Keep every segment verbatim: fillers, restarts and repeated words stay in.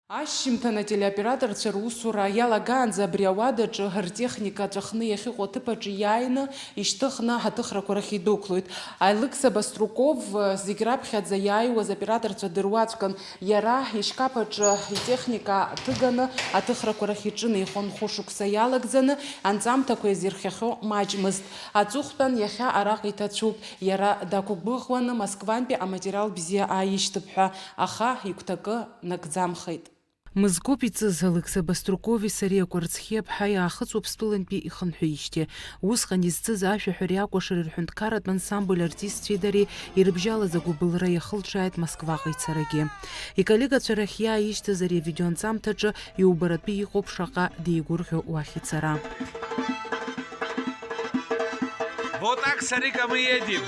Ашьжьымҭан ателеоператорцәа русура иалагаанӡа абри ауадаҿы ртехника ҵәахны иахьыҟоу аҭыԥаҿы иааины ишьҭыхны аҭыхрақәа рахь идәықәлоит. Алықьса Баструков зегь раԥхьаӡа иааиуаз операторцәа дыруаӡәкын. Иара ишькаԥ аҿы итехника ҭыганы аҭыхрақәа рахь иҿынеихон. Хәышықәса иалагӡаны анҵамҭақәа иазирхиахьоу маҷмызт. Аҵыхәтәан иахьа араҟа иҭацәуп. Иара дақәгәыӷуаны Москвантәи аматериал бзиа ааишьҭып ҳәа, аха игәҭакы нагӡамхеит. Мызкоуп иҵыз, Алықьса Баструкови сареи акәарцхьы аԥҳа иаахыҵуа Ԥстәылантәи ихынҳәижьҭеи. Усҟан изцыз ашәаҳәареи акәашареи рҳәынҭқарратә ансамбль артистцәеи дареи ирыбжьалаз агәыбылра иахылҿиааит Москваҟа ицарагьы. Иколлегацәа рахь иааишьҭыз ари авидеоанҵамҭаҿы иубаратәы иҟоуп шаҟа деигәырӷьо уахь ицара. Вот так, старикам и едем.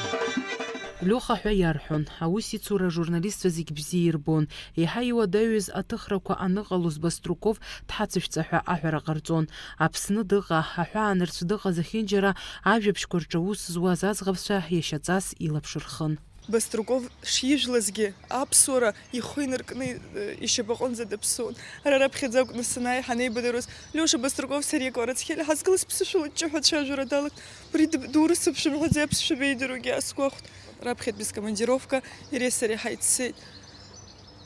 Лиоха ҳәа иарҳәон. Аусеицура ажурналистцәа зегь бзиа ирбон. Еиҳа иуадаҩыз аҭыхрақәа аныҟалоз Баструков дҳацышәҵа ҳәа аҳәара ҟарҵон. Аԥсны дыҟа, аҳәаанырцә дыҟа зехьынџьара ажәабжьқәа рҿы аус зуаз аӡӷабцәа иашьаҵас илаԥш рхын. Баструков шижәлазгьы, аԥсуара ихы инаркны, э, ишьапаҟынӡа даԥсуан. Ара раԥхьаӡа акәны санааи, ҳанеибадыруаз, Лиоша Баструков сареи акәарацхьы ҳазгылаз ԥсышәала ҷҷаҳәа ацәажәара далагт. Убри дыб-, дурысуп шәымҳәаӡеи, аԥсшәа беидыруагьы аасгәахәт. Раԥхьатәи скомандировка иареи сареи ҳаиццеит.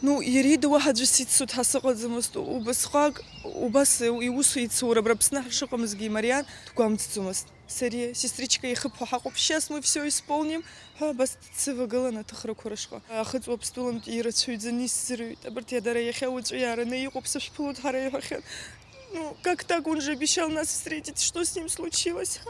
Ну, иара ида уаҳа аӡәы сиццо ҳәа сыҟаӡамызт. Убасҟак, убас иус еицура абра Аԥсны ҳшыҟамызгьы имариан, дгәамҵӡомызт. Сареи, сестричка, ихыбҳәо ҳаҟоуп, сейчас мы всё исполним, ҳәа абас дсывагылан аҭыхрақәа рышҟа. Ахыҵ Уаԥстәылантә ирацәаҩӡаны исзырҩит. Абарҭ иа дара иахьа уаҵәы иаараны иҟоуп, сышәԥылоит ҳара иҳәахьан. Ну, как так, он же обещал нас встретить, что с ним случилось?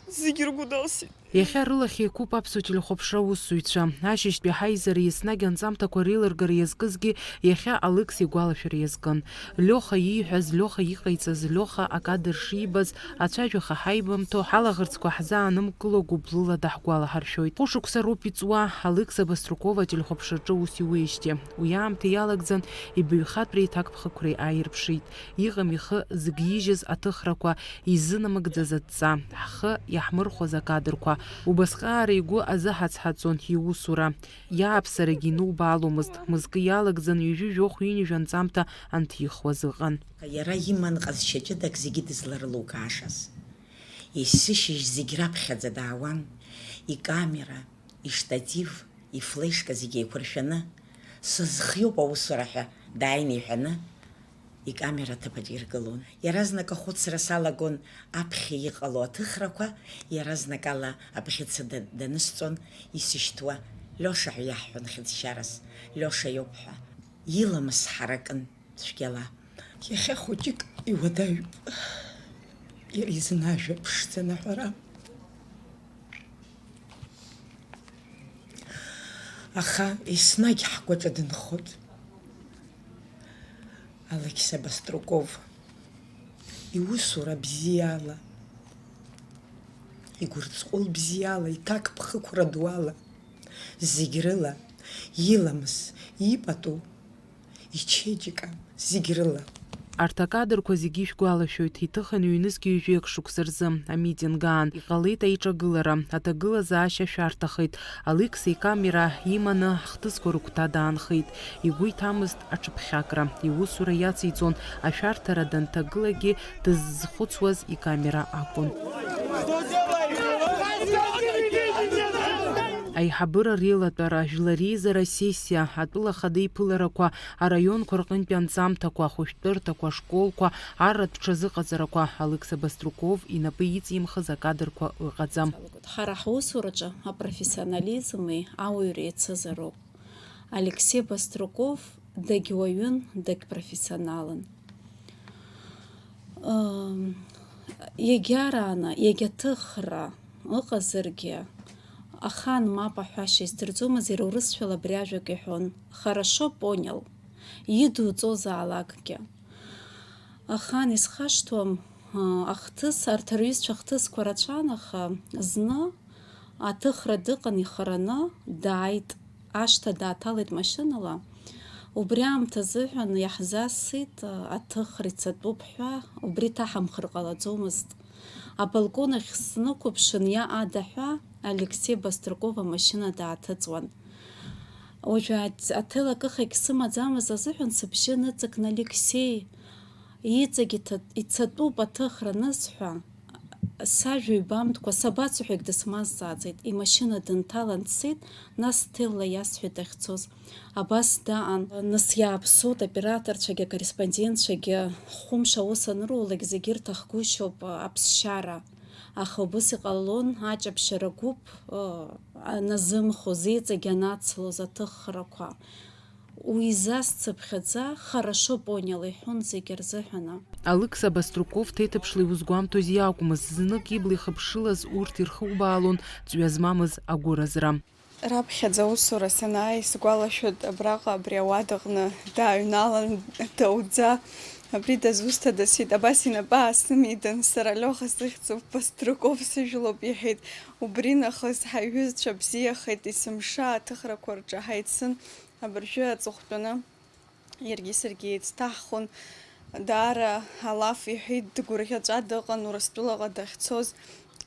Зегьы ргәы далсит. Иахьа рылахь еиқәуп аԥсуа телехәаԥшра аусзуҩцәа. Ашьыжьтәи ҳаизара еснагь анҵамҭақәа реилыргара иазкызгьы иахьа Алықьса игәалашәара иазкын. Лиоха ииҳәаз, Лиоха иҟаиҵаз, Лиоха акадр шибаз, ацәажәаха ҳаибамҭо, ҳалаӷырӡқәа ҳзаанымкыло гәыблыла даҳгәалаҳаршәоит. Хәышықәса роуп иҵуа, Алықьса Баструков ателехәаԥшраҿы аус иуеижьҭеи. Уи аамҭа иалагӡан ибаҩхатәреи иҭакԥхықәреи ааирԥшит. Иҟам ихы зыгьежьыз аҭыхрақәа, иззынамыгӡаз адҵа, ҳхы иаҳмырхәоз акадрқәа. Убасҟаара игәы азыҳацҳаҵон иусура. Иааԥсарагьы инубааломызт, мызкы иалагӡан ҩажәи жәохә ҩынҩажәа анҵамҭа анҭихуаз ыҟан. Иара иман ҟазшьа ҷыдак зегьы дызларылукаашаз. Есышьыжь зегь раԥхьаӡа даауан, икамера, иштатив, ифлешка зегь еиқәыршәаны, сызхиоуп аусура ҳәа дааины иҳәаны, икамера аҭыԥаҿ иргылон. Иаразнак ахәыцра салагон аԥхьа иҟало аҭыхрақәа, иаразнакала абӷьыца да-, данысҵон исышьҭуа, Лиоша ҳәа иаҳҳәон хьыӡшьарас, Лиоша иоуп ҳәа. Иламыс ҳаракын цәгьала. Иахьа хәыҷык иуадаҩуп иара изын ажәа ԥшӡа анаҳәара. Аха еснагь ҳгәаҿы дынхоит Алықьса Баструков. Иусура бзиала, игәырҵҟәыл бзиала, иҭакԥхықәра дуала, зегь рыла, иламыс, ипату, ичеиџьыка, зегь рыла. Арҭ акадрқәа зегьы ишәгәалашәоит, иҭыхын ҩнызқь ҩажәи акы шықәса рзы амитинг аан. Иҟалеит аиҿагылара, аҭагылазаашьа шәарҭахеит. Алықьса икамера иманы ҳхҭысқәа рыгәҭа даанхеит. Игәы иҭамызт аҽыԥхьакра. Иусура иациҵон, ашәарҭара данҭагылакгьы дыззхәыцуаз икамера акәын. Аиҳабыра реилатәара, жәлар реизара асессиа, атәыла ахада иԥыларақәа, араионқәа рҟынтәи анҵамҭақәа, ахәышәтәырҭақәа, ашколқәа, арратә ҽазыҟаҵарақәа, Алықьса Баструков инапы иҵимхыз акадрқәа ыҟаӡам. Ҳара ҳусураҿы апрофессионализми ауаҩра еицызароуп. Алексеи Баструков дагьуаҩын, дагьпрофессионалын. Ам, иагьарааны, иагьаҭыхра ыҟазаргьы, ахаан мап аҳәашьа издырӡомызт, иара урысшәала абри ажәак иҳәон, хорошо понял, идуҵозаалакгьы. Ахаан исхашҭуам, а, ахҭыс, арҭ рҩызцәа ахҭысқәа рацәан, аха зны аҭыхра дыҟан ихараны, дааит, ашҭа дааҭалеит машьынала. Убри аамҭазыҳәан иаҳзасит, аҭыхра ицатәуп ҳәа, убри ҭаҳамхыр ҟалаӡомызт. Абалкон ахь снықәыԥшын, иа ада ҳәа, Алексеи Баструков амашьына дааҭыҵуан. Уажәы аҭ-, аҭел акыхагь сымаӡамыз азыҳәан сыбжьы ныҵакны Алексеи иҵегь иҭа-, ицатәуп аҭыхра анысҳәа, сажәа ҩбамтәкәа сабацо ҳәагь дысмазҵааӡеит, имашьына дынҭалан дцеит, нас ҭелла иасҳәеит дахьцоз. Абас даан, нас иааԥсоит, аоператорцәагьы акорреспондентцәагьы хәымш аус анрулак зегьы ирҭахгәышьоуп аԥсшьара. Аха убыс иҟалалон аҷаԥшьара гәыԥ, ы, аназымхоз, иҵегь анацлоз аҭыхрақәа. Уи изы сцыԥхьаӡа, хорошо поняла иҳәон зегьы рзыҳәаны. Алықьса Баструков ҭеиҭыԥшла иузгәамҭоз иакәмызт, знык ибла ихыԥшылаз урҭ ирхубаалон ҵҩа змамыз агәыразра. Раԥхьаӡа аусура санааи, сгәалашәоит, абраҟа абри ауадаҟны дааҩналан, дауӡа. Абри дызусҭада, сҳәеит, абас инапы аасымидан, сара Леха сыхьӡуп, Баструков сыжәлоуп, иҳәеит. Убри нахыс ҳаиҩызцәа бзиахеит, есымша аҭыхрақәа рҿы ҳаицын, абыржәы аҵыхәтәаны иаргьы саргьы еицҭаҳхон. Даара алаф иҳәеит, дгәырӷьаҵәа дыҟан Урыстәылаҟа дахьцоз.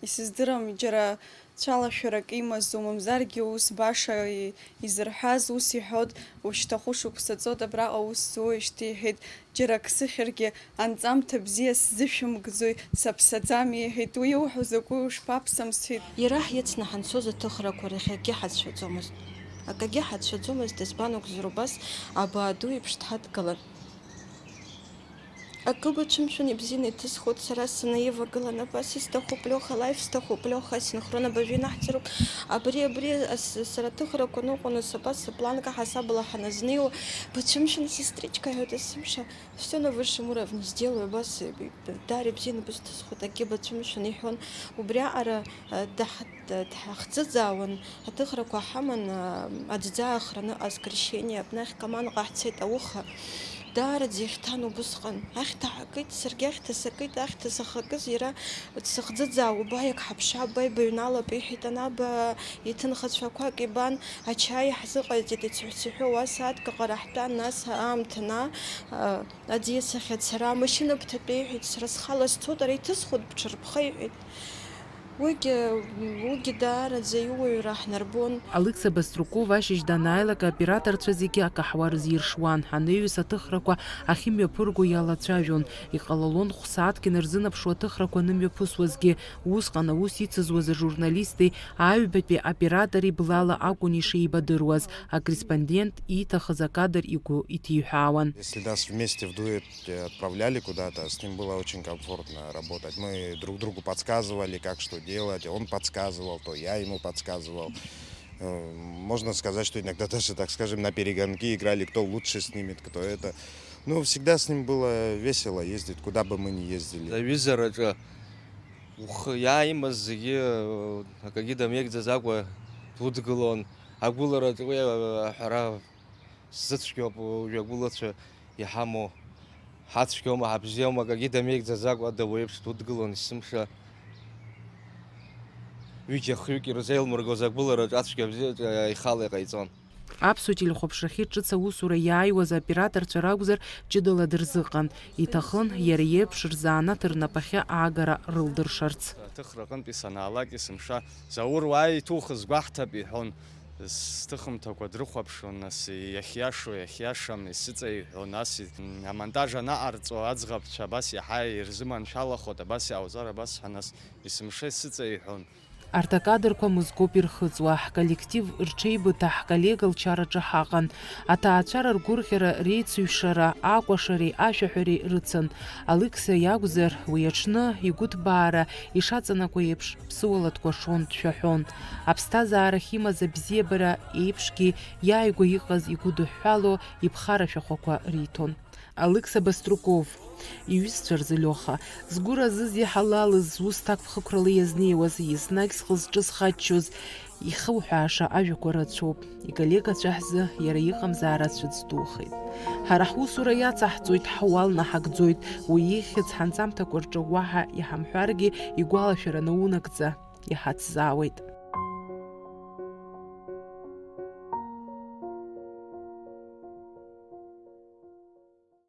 Исыздырам, џьара цәалашәарак имазу, мамзаргьы ус баша и-, изырҳәаз, ус иҳәот, ушьҭа хәышықәса ҵот абраҟа ус зуеижьҭеи, иҳәеит, џьара ак сыхьыргьы, анҵамҭа бзиа сзышәымгӡои, саԥсаӡами, иҳәеит, уи иуҳәо закәи, ушԥаԥсам, сҳәеит. Иара ҳицны ҳанцоз аҭыхрақәа рахь акгьы ҳацәшәаӡомызт. Акагьы ҳацәшәаӡомызт, избан акәзар убас абаа ду еиԥш дҳадгылан. Акы бацәымшәан, ибзианы иҭысхуеит, сара санаивагылан, абас исҭахуп, Леха, лаиф сҭахуп, Леха, асинхрон абажәы инаҳҵароуп. Абри, абри, ас-, сара аҭыхрақәа ныҟәаны, сабас, сыпланка ҳасабала ҳаназнеиуа, бацәымшәан, сестричка, ҳәа дысымша, всё на высшем уровне сделаю, абас, э, даара ибзианы бысҭысхуеит, акгьы бацәымшәан, иҳәон. Убриаҟара, э, даҳ-, д-, дҳахӡыӡаауан, аҭыхрақәа ҳаман, а, аӡӡаа ахраны аскрещение, абнахь Каманҟа ҳцеит ауха. Даараӡа ихьҭан убысҟан. Ахьҭа ҳакит, саргьы ахьҭа сакит, ахьҭа сахакыз иара дсыхӡыӡаауа, убаҩык ҳаԥшаап, ба ибаҩналап, иҳәеит анаба, иҭынхацәақәак ибан, ачаи ҳзыҟаиҵеит, ицыҳәцыҳәуа уа сааҭк аҟара ҳтәан, нас аамҭа на, а, аӡиас ахь ацара, амашьына бҭатәа, иҳәеит, сара схала сцоит, ара иҭысхуеит, бҽырԥха, иҳәеит. Уигьы, уигьы даараӡа иуаҩра ҳнарбон. Алықьса Баструков ашьыжь данааилак, аоператорцәа зегьы акаҳуа рзиршуан, анаҩс аҭыхрақәа ахьымҩаԥырго иалацәажәон. Иҟалалон хә-сааҭк инарзынаԥшуа аҭыхрақәа анымҩаԥысуазгьы. Усҟан аус ицызуаз ажурналисти аҩбатәи аоператори блала акәын ишеибадыруаз, акорреспондент ииҭахыз акадр игәы иҭиҳәаауан. Если нас вместе в дуэт отправляли куда-то, с ним было очень комфортно работать. Мы друг другу подсказывали, как что делать, он подсказывал, то я ему подсказывал. Э, можно сказать, что иногда даже, так скажем, на перегонки играли, кто лучше снимет, кто это. Ну, всегда с ним было весело ездить, куда бы мы ни ездили. Аҩызараҿы ухы иааимаз зегьы, э, акагьы дамеигӡаӡакәа дудгылон. Агәылараҿы уи, э, аҳәара сзыцәгьоуп, уажәы агәылацәа иҳамоу. Ҳацәгьоума, ҳабзиоума, акагьы дамеигӡаӡакәа, ада уеиԥш дудгылон есымша. Ҩыџьа-хҩык ирзеилмыргоз агәылараҿы ацәгьа-абзиаҿы ихала иҟаиҵон. Аԥсуа телехәаԥшрахьы ҿыц аусура иааиуаз аоператорцәа ракәзар, ҷыдала дырзыҟан. Иҭахын иара иеиԥш рзанааҭ рнапахьы аагара рылдыршарц. Аҭыхра аҟынтәи санаалак, есымша, Заур, уааи иҭухыз гәаҳҭап, иҳәон. Сҭыхымҭақәа дрыхәаԥшуан, нас иахьиашоу, иахьиашам исыҵаиҳәон, нас и-, амонтаж анаҟарҵо аӡӷабцәа абас иаҳа ирзыманшәалахоит, абас иаауҵар, абас ҳәа, нас есымша исыҵаиҳәон. Арҭ акадрқәа мызкоуп ирхыҵуа, ҳколлектив рҽеибыҭа ҳколлега лчараҿы ҳаҟан. Аҭаацәара ргәырӷьара, реицыҩшара, акәашареи ашәаҳәареи рыцын. Алықьса иакәзар, уи аҽны игәыҭбаара ишаҵанакуа еиԥш, ԥсыуала дкәашон, дшәаҳәон. Аԥсҭазаара ахьимаз абзиабара еиԥшгьы иааигәа иҟаз игәыдыҳәҳәало иԥхара шәахәақәа риҭон. Алықьса Баструков, иҩызцәа рзы Леха, згәы разыз иҳалалыз, зус ҭакԥхықәрала иазнеиуаз, еснагь зхы-зҿы зхаччоз, ихуҳәааша ажәақәа рацәоуп. Иколлегацәа ҳзы иара иҟамзаара цәыӡ духеит. Ҳара ҳусура иацаҳҵоит, ҳуал наҳагӡоит, уи ихьӡ ҳанҵамҭақәа рҿы уаҳа иҳамҳәаргьы, игәалашәара наунагӡа иҳацзаауеит.